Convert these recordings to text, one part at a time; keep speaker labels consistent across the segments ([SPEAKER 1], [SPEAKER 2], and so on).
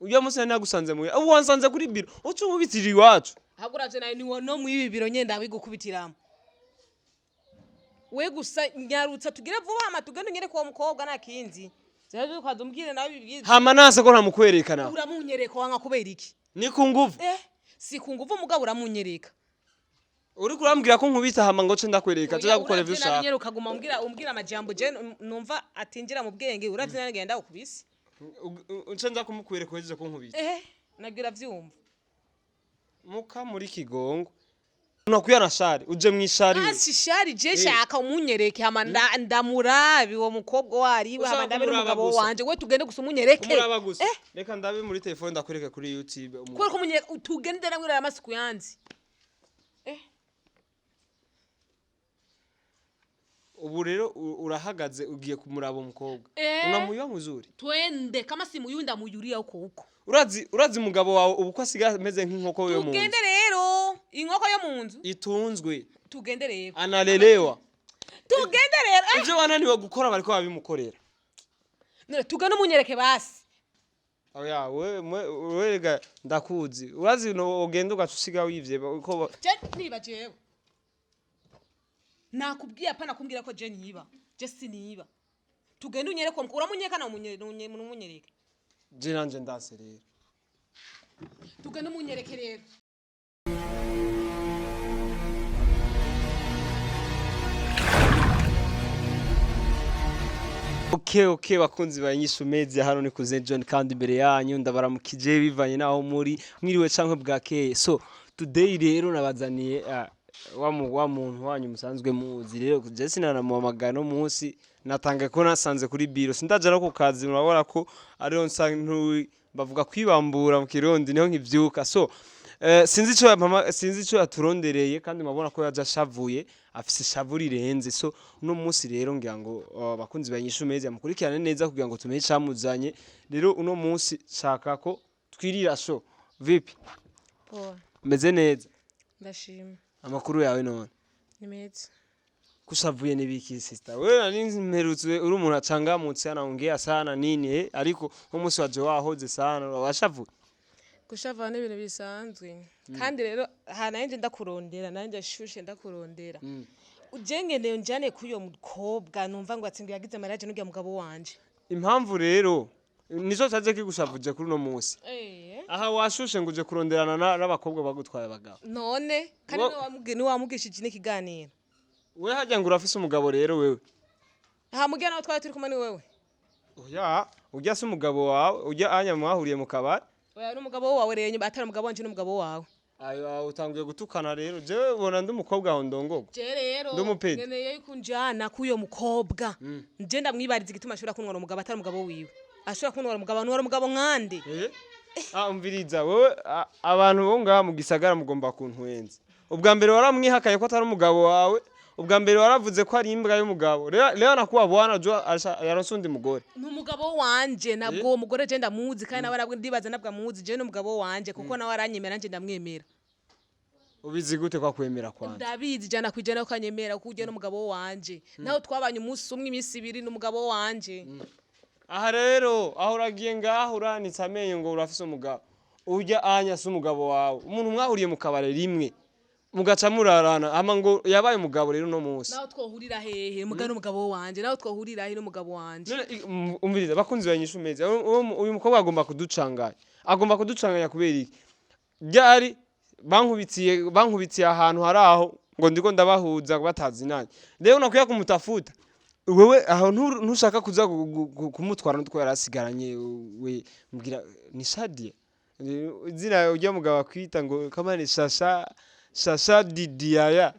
[SPEAKER 1] Uyo munsi nari nagusanze muhira, ubu wansanze kuri biro, uca unkubitira iwacu.
[SPEAKER 2] Ahubwo uravye nawe ni no mwibi biro nyene ndabigukubitiramo. We gusa nyarutsa tugire vuba, hama tugende unyereke uwo mukobwa, nta kindi. Jewe ukaza umbwire nawe bibwize.
[SPEAKER 1] Hama nase ko ntamukwereka nawe.
[SPEAKER 2] Uramunyereka, wanga kubera iki?
[SPEAKER 1] Ni ku nguvu.
[SPEAKER 2] Si ku nguvu, mugabo uramunyereka.
[SPEAKER 1] Uriko urambwira ko nkubita, hama ngo ce ndakwereka, tuza gukora ivyo
[SPEAKER 2] Uravye nabi
[SPEAKER 1] ushaka.
[SPEAKER 2] nyene, ukaguma umbwira amajambo je numva atinjira mu bwenge. Uravye nabi, ngenda ukubise.
[SPEAKER 1] Nce nza kumukwereka uhejeje kunkubita.
[SPEAKER 2] Nabyo uravyumva.
[SPEAKER 1] Muka muri kigongo unakuya na shari, uje mw'ishari we.
[SPEAKER 2] Asi shari, je shaka umunyereke, hama ndamurabi uwo mukobwa wariwe,
[SPEAKER 1] Ushaka
[SPEAKER 2] hama ndabe
[SPEAKER 1] kumuraba
[SPEAKER 2] n'umugabo
[SPEAKER 1] gusa.
[SPEAKER 2] wanje. We tugende gusa umunyereke.
[SPEAKER 1] Kumuraba gusa? Reka ndabe muri telefone, ndakwereka kuri YouTube.
[SPEAKER 2] Kubera ko umunyereke, tugende namwirara amasuku yanzi.
[SPEAKER 1] Ubu rero urahagaze ugiye kumuraba umukobwa? Unamuywa muzuri?
[SPEAKER 2] Twende, kama simuyu ndamuyuriya huko huko.
[SPEAKER 1] Urazi umugabo wawe ubu ko asigaye ameze nk'inkoko yo mu
[SPEAKER 2] Tugende
[SPEAKER 1] nzu.
[SPEAKER 2] rero, inkoko yo mu nzu.
[SPEAKER 1] Itunzwe.
[SPEAKER 2] Tugende rero.
[SPEAKER 1] Analelewa.
[SPEAKER 2] Tugende rero.
[SPEAKER 1] Ivyo wananiwe gukora bariko babimukorera.
[SPEAKER 2] None tugende umunyereke basi.
[SPEAKER 1] Oya, we rega ndakuzi, urazi no ugenda ugaca usiga wivye ko.
[SPEAKER 2] Je niba jewe nakubwiye, apana kumbwira ko je niba, je siniba. Tugende unyereke uwo mukobwa. Uramunyereka na umunyereke.
[SPEAKER 1] Je nanje ndase rero.
[SPEAKER 2] Tugende umunyereke rero.
[SPEAKER 1] Okay, bakunzi ba Inyishu Media, hano ni Cousin John, kandi imbere yanyu ndabaramukije bivanye naho muri, mwiriwe canke bwakeye. So today rero nabazaniye wa muntu wanyu musanzwe muzi. Rero je sinanamuhamagara no munsi, natanga ko nasanze kuri biro, sindaja no ku kazi. Murabona ko ariho nsa bavuga kwibambura mu Kirundi, niho nkivyuka. So sinzi ico mama, sinzi ico yaturondereye, kandi murabona ko yaje ashavuye, afise ishavu rirenze. So uno munsi rero ngira ngo bakunzi ba Inyishu Media mukurikirane neza kugira ngo tumenye icamuzanye. Rero uno munsi shaka ko twirira. So vipi?
[SPEAKER 2] Poa.
[SPEAKER 1] Meze neza.
[SPEAKER 2] Ndashima.
[SPEAKER 1] Amakuru yawe none?
[SPEAKER 2] Ni meza.
[SPEAKER 1] Kushavuye n'ibiki, sister? Wewe nari mperutse uri umuntu acangamutse, anaongea sana nini, ariko umunsi waje wahoze sana, washavuye.
[SPEAKER 2] Gushavana n'ibintu bisanzwe, kandi rero aha nanjye ndakurondera, nanjye ashushe ndakurondera. Uje ngendeye unjane kuri uyo mukobwa numva ngo atsingo yagize mariage n'uriya mugabo wanje.
[SPEAKER 1] Impamvu rero nizo caje kigushavuje kuri uno munsi. Aha washushe ngo uje kuronderana n'abakobwa bagutwaye abagabo.
[SPEAKER 2] None kandi niwamugishije n'ikiganiro.
[SPEAKER 1] We hajya ngo urafise umugabo rero wewe?
[SPEAKER 2] Aha mugira nawe twari turi kumwe ni wewe.
[SPEAKER 1] Oya, ujya se umugabo wawe ujya anya mwahuriye mu kabari.
[SPEAKER 2] Oya, n'umugabo wawe rero nyuma, atari umugabo wanje, n'umugabo wawe.
[SPEAKER 1] Ayo utanguye gutukana rero, jewe ubona ndi umukobwa aho ndongogwa?
[SPEAKER 2] Je rero
[SPEAKER 1] Ndi umupedi.
[SPEAKER 2] nkeneye yuko unjana k'uyo mukobwa, nje ndamwibariza igituma ashobora kuntwara umugabo atari umugabo wiwe. Ashobora kuntwara umugabo, ntwara umugabo nkande?
[SPEAKER 1] Eh? Ah, umviriza wewe, abantu bo ngaha mu gisagara mugomba kuntwenza. Ubwa mbere waramwihakaye ko atari umugabo wawe, ubwa mbere waravuze ko ari imbwa y'umugabo. Rero nakuwa bwana jo yaronse undi mugore.
[SPEAKER 2] Ni umugabo wanje, nabwo uwo mugore je ndamuzi, kandi nawe ndibaza nabwo amuzi. Je n'umugabo wanje kuko nawe aranyemera, nje ndamwemera.
[SPEAKER 1] Ubizi gute kwa kwemera kwanza?
[SPEAKER 2] Ndabizi 100% ko anyemera, kuko ujye n'umugabo wanje, naho twabanye umunsi umwe, iminsi ibiri, n'umugabo wanje.
[SPEAKER 1] Aha rero aho uragiye ngaho uranitse amenyo ngo urafise umugabo. Ujya anya si umugabo wawe. Umuntu mwahuriye mu kabare rimwe mugaca murarana, ama ngo yabaye umugabo rero uno munsi.
[SPEAKER 2] Naho twohurira hehe muga n'umugabo wanje, naho twohurira hehe n'umugabo wanje?
[SPEAKER 1] None umviriza, bakunzi ba Inyishu Media, uyu mukobwa agomba kuducanganya. Agomba kuducanganya kubera iki? Ryari bankubitiye ahantu hari aho ngo ndiko ndabahuza batazinanye. Rero nakwiye kumutafuta. Wewe aho ntushaka kuza kumutwara nutwo yarasigaranye we, mbwira ni Shadia. Izina ujya mugabo akwita ngo kama ni Shasha, Shasha Didiaya.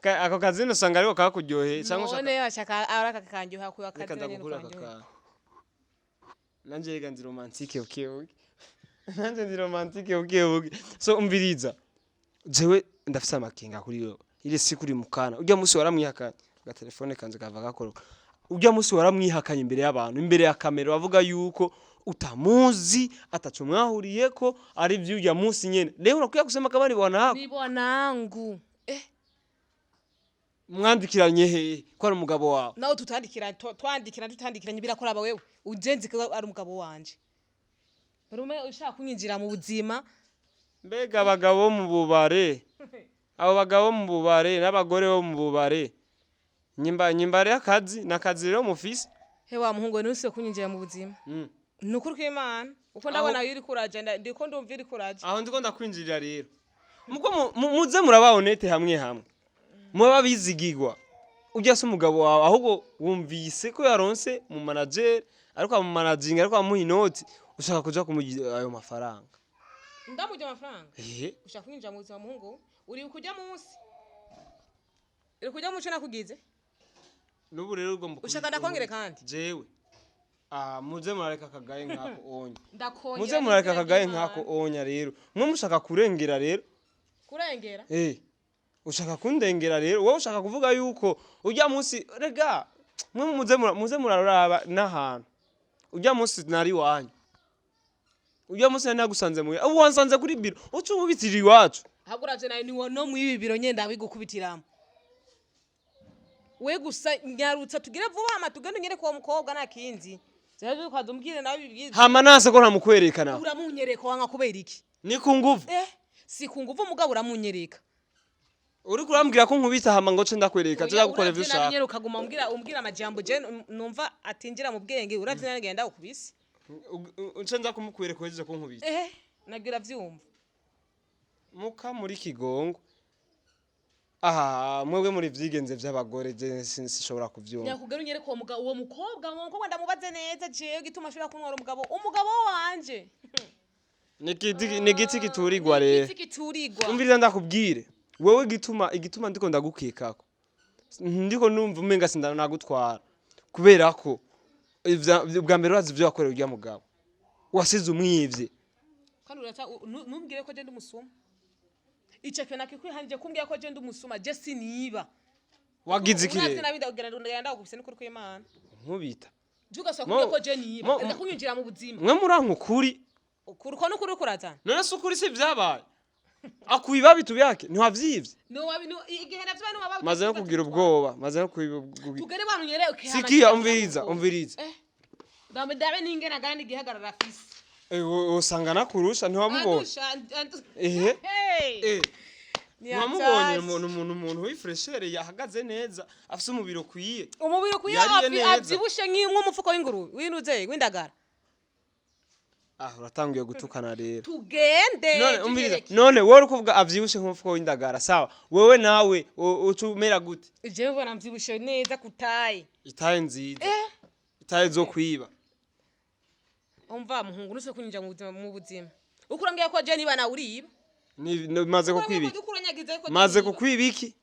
[SPEAKER 1] Ako kazina usanga ariko kakuryoheye cyangwa ushaka
[SPEAKER 2] None ashaka araka kanjyoha kuya
[SPEAKER 1] Reka
[SPEAKER 2] kazina nyene
[SPEAKER 1] ndagukura aka
[SPEAKER 2] kanjyoha.
[SPEAKER 1] kantu. Nanje reka ndi romantique, okay. Nanje ndi romantique, okay. So umviriza. Jewe ndafise amakenga kuri wewe. Ile siku uri mukana. Ujya musi waramwihakanye. Ga telefone kanje kava gakoroka. Ujya musi waramwihakanye imbere y'abantu, imbere ya kamera, bavuga yuko utamuzi, ataco mwahuriyeko, ari vyo ujya musi nyene. Rero urakwiye kusema kama ni bwana wako.
[SPEAKER 2] Ni bwanangu.
[SPEAKER 1] Mwandikiranye hehe ko ari umugabo wawe?
[SPEAKER 2] Naho tutandikira, twandikira tutandikiranye, birakoraba wewe ujenzi ko ari umugabo wanje. Barume ushaka kunyinjira mu buzima.
[SPEAKER 1] Mbega abagabo bo mu bubare, abo bagabo bo mu bubare n'abagore bo mu bubare, nyimba nyimba rero akazi nakazi rero mufise.
[SPEAKER 2] He wa muhungu we, ntusibe kunyinjira mu buzima. Ni ukuri kw'Imana, uko ndabona iyo uriko uraja, ndiko ndumva iriko uraja.
[SPEAKER 1] Aho ndiko ndakwinjirira rero, muko muze muraba honnête hamwe hamwe, muba bizigigwa. Ujya se umugabo wawe, ahubwo wumvise ko yaronse mu manager, ariko amu managinga, ariko amuha inoti, ushaka kuja kumugira ayo mafaranga.
[SPEAKER 2] Ndamurya amafaranga?
[SPEAKER 1] Ehe.
[SPEAKER 2] Ushaka kunyinjira mu buzima, muhungu, uri kujya munsi, uri kujya munsi nakugize.
[SPEAKER 1] N'ubu rero ugomba
[SPEAKER 2] Ushaka ndakongere kandi?
[SPEAKER 1] Jewe, ah, muze murareka akagaye nkako onya.
[SPEAKER 2] Ndakongera.
[SPEAKER 1] Muze murareka
[SPEAKER 2] n'izina
[SPEAKER 1] akagaye
[SPEAKER 2] ry'Imana.
[SPEAKER 1] nkako onya rero, mwe mushaka kurengera rero.
[SPEAKER 2] Kurengera?
[SPEAKER 1] Eh, ushaka kundengera rero wowe, ushaka kuvuga yuko ujya munsi, rega mwe muze muraraba n'ahantu ujya munsi nari wanyu, ujya munsi nari nagusanze muhira, ubu wansanze kuri biro, uca umubitira iwacu.
[SPEAKER 2] Ahubwo uravye nawe niwo no mwibi biro nyene ndabigukubitiramo we gusa. Nyarutsa tugire vuba, hama tugende unyereke uwo mukobwa, nta kindi. Jewe ukaza umbwire nawe bibwize.
[SPEAKER 1] Hama nase ko ntamukwerekana.
[SPEAKER 2] Uramunyereka, wanga kubera iki?
[SPEAKER 1] Ni ku nguvu.
[SPEAKER 2] Eh, si ku nguvu, mugabo uramunyereka.
[SPEAKER 1] Uriko urambwira ko nkubita, hama ngo ce ndakwereka, tuza gukora ivyo
[SPEAKER 2] Uravye nabi
[SPEAKER 1] ushaka.
[SPEAKER 2] nyene, ukaguma umbwira amajambo je numva atinjira mu bwenge. Uravye nabi, ngenda ukubise.
[SPEAKER 1] Nce nza kumukwereka uhejeje kunkubita?
[SPEAKER 2] Eh, nabyo uravyumva.
[SPEAKER 1] Muka muri kigongo aha, mwebwe muri vyigenze vy'abagore, je sinshobora kuvyumva.
[SPEAKER 2] Nyakugera unyereke uwo mugabo, uwo mukobwa ndamubaze neza jewe gituma ashobora kuntwara umugabo wanje.
[SPEAKER 1] Ni igiti giturirwa rero.
[SPEAKER 2] Igiti giturirwa.
[SPEAKER 1] Umviriza ndakubwire, wewe igituma ndiko ndagukekako, ndiko numva umenga sindana nagutwara, kubera ko ubwa mbere urazi ivyo wakoreye urya mugabo, wasize umwivye.
[SPEAKER 2] Kandi uraca ntumbwire ko je ndi umusuma. Ico kintu nakikwihanije kumbwira ko je ndi umusuma, je siniba.
[SPEAKER 1] Wagize iki
[SPEAKER 2] Uravye
[SPEAKER 1] rero?
[SPEAKER 2] nabi, ndagenda ndagukubise, n'ukuri kw'Imana.
[SPEAKER 1] Nkubita?
[SPEAKER 2] Je ugasaba kumbwira ko je niba, ndakunyinjira mu buzima.
[SPEAKER 1] Mwe muranka ukuri.
[SPEAKER 2] Ukuri uko n'ukuri kurazana.
[SPEAKER 1] None se ukuri si vyabaye akuiba bitu byake, ntiwavyivye?
[SPEAKER 2] Igihe navyo bano baba.
[SPEAKER 1] Maze no kugira ubwoba, maze no kugira.
[SPEAKER 2] Tugere bantu nyereke.
[SPEAKER 1] Sikia, umviriza, umviriza.
[SPEAKER 2] Ndabe ndabe ningena gana n'igihagarara afise.
[SPEAKER 1] Eh, usanga nakurusha, ntiwamubonye?
[SPEAKER 2] Andusha
[SPEAKER 1] Ehe.
[SPEAKER 2] Hey!
[SPEAKER 1] Eh.
[SPEAKER 2] Ni
[SPEAKER 1] Ntiwamubonye?
[SPEAKER 2] hatari.
[SPEAKER 1] Umuntu w'ifraîcheur, yahagaze neza, afise umubiri ukwiye.
[SPEAKER 2] Umubiri ukwiye.
[SPEAKER 1] Yariye neza.
[SPEAKER 2] Avyibushe nk'umufuko w'ingurube winuze w'indagara.
[SPEAKER 1] Ah, uratanguye gutukana rero.
[SPEAKER 2] Tugende.
[SPEAKER 1] None umviriza.
[SPEAKER 2] Tugereke.
[SPEAKER 1] None wowe uri kuvuga avyibushe nk'umufuko w'indagara, sawa, wewe nawe uca umera gute?
[SPEAKER 2] Jewe mbona mvyibushe neza kutaye.
[SPEAKER 1] Itaye nziza?
[SPEAKER 2] Eh.
[SPEAKER 1] Itaye zo kwiba.
[SPEAKER 2] Umva muhungu, nuse kunyinjira mu buzima uko urambwira ko je niba nawe uriba.
[SPEAKER 1] Maze kukwibika?
[SPEAKER 2] Uko uranyagiza ko je
[SPEAKER 1] Maze
[SPEAKER 2] niba.
[SPEAKER 1] kukwiba iki?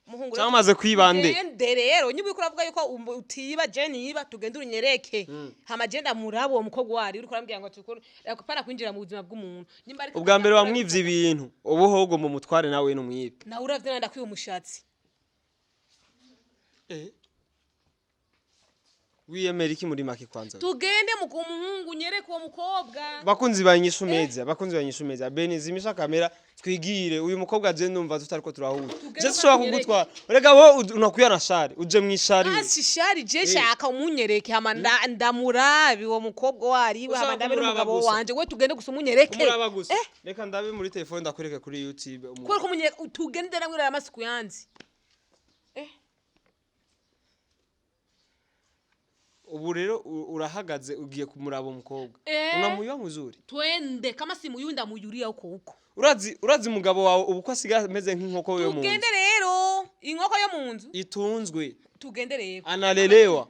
[SPEAKER 2] Muhungu,
[SPEAKER 1] Cyangwa maze kwiba nde?
[SPEAKER 2] Tugende rero, niba uriko uravuga yuko utiba, je niba, tugende unyereke, hama je ndamuraba uwo mukobwa wari uriko urambwira ngo tukore pana kwinjira mu buzima bw'umuntu nimba ariko.
[SPEAKER 1] Ubwa mbere wamwivye ibintu, ubu hogo mu mutware nawe n'umwibe.
[SPEAKER 2] Nawe uravye ndakwiye umushatsi.
[SPEAKER 1] Eh, wiyemera iki muri make kwanza?
[SPEAKER 2] Tugende mu muhungu, nyereke uwo mukobwa.
[SPEAKER 1] Bakunzi ba Inyishu Media, bakunzi ba Inyishu Media, Beni zimisha kamera twigire uyu mukobwa, je ndumva tutariko turahuza.
[SPEAKER 2] Tugende.
[SPEAKER 1] Je sinshobora
[SPEAKER 2] Unyereke.
[SPEAKER 1] kugutwara, rega wowe unakuya na shari, uje mwishari we.
[SPEAKER 2] Asi shari, je shaka umunyereke, hama ndamurabe uwo mukobwa wariwe, hama
[SPEAKER 1] Ushaka
[SPEAKER 2] ndabe
[SPEAKER 1] kumuraba
[SPEAKER 2] n'umugabo
[SPEAKER 1] gusa.
[SPEAKER 2] wanje we, tugende gusa umunyereke.
[SPEAKER 1] Kumuraba gusa?
[SPEAKER 2] Eh.
[SPEAKER 1] Reka ndabe muri telefone ndakwereke kuri YouTube
[SPEAKER 2] Kubera ko umunyereke, tugende namwirara amasuku yanzi. Eh.
[SPEAKER 1] Ubu rero urahagaze ugiye kumuraba umukobwa?
[SPEAKER 2] Eh.
[SPEAKER 1] Unamuywa muzuri?
[SPEAKER 2] Twende, kama simuyundi ndamuyuriya uko uko.
[SPEAKER 1] Urazi umugabo wawe ubu ko asigaye ameze nk'inkoko yo mu nzu.
[SPEAKER 2] Tugende rero, inkoko yo mu nzu.
[SPEAKER 1] Itunzwe.
[SPEAKER 2] Tugende rero.
[SPEAKER 1] Analelewa.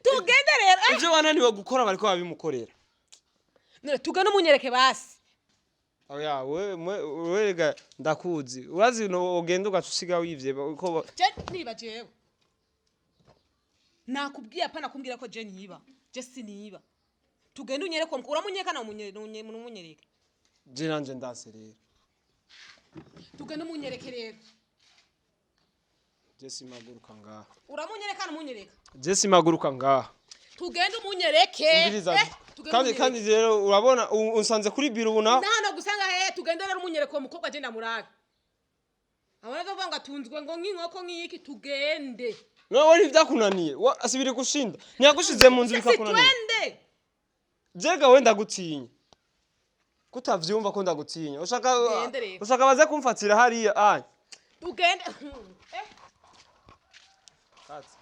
[SPEAKER 2] Tugende rero, eh.
[SPEAKER 1] Ivyo wananiwe gukora bariko babimukorera.
[SPEAKER 2] None tugende umunyereke basi.
[SPEAKER 1] Oya, we werega ndakuzi, urazi no ugenda ugaca usiga wivye uko.
[SPEAKER 2] Je niba jewe nakubwiye, apana kumbwira ko je niba, je siniba. Tugende unyereke uwo uramunyeka na umunyereke.
[SPEAKER 1] Je nanje ndase rero.
[SPEAKER 2] Tugende umunyereke rero.
[SPEAKER 1] Je simaguruka ngaha.
[SPEAKER 2] Uramunyereka na umunyereka?
[SPEAKER 1] Je simaguruka ngaha.
[SPEAKER 2] Tugende umunyereke.
[SPEAKER 1] Umviriza.
[SPEAKER 2] Eh, tugende
[SPEAKER 1] Kandi
[SPEAKER 2] umunyereke.
[SPEAKER 1] kandi rero urabona unsanze kuri biro ubu naho.
[SPEAKER 2] Ndahano gusanga he, tugende rero umunyereke uwo mukobwa, je ndamurabe. Abona bavuga ngo atunzwe ngo nk'inkoko nk'iki, tugende.
[SPEAKER 1] None ntivyakunaniye, asibiri gushinda ntiyagushize mu nzu
[SPEAKER 2] Si
[SPEAKER 1] bikakunaniye?
[SPEAKER 2] Twende.
[SPEAKER 1] Jega we ndagutinya. Kutavyumva ko ndagutinya, ushaka
[SPEAKER 2] Tugende rero.
[SPEAKER 1] Ushaka baze kumfatira hariya aya.
[SPEAKER 2] Tugende.
[SPEAKER 1] Katsi.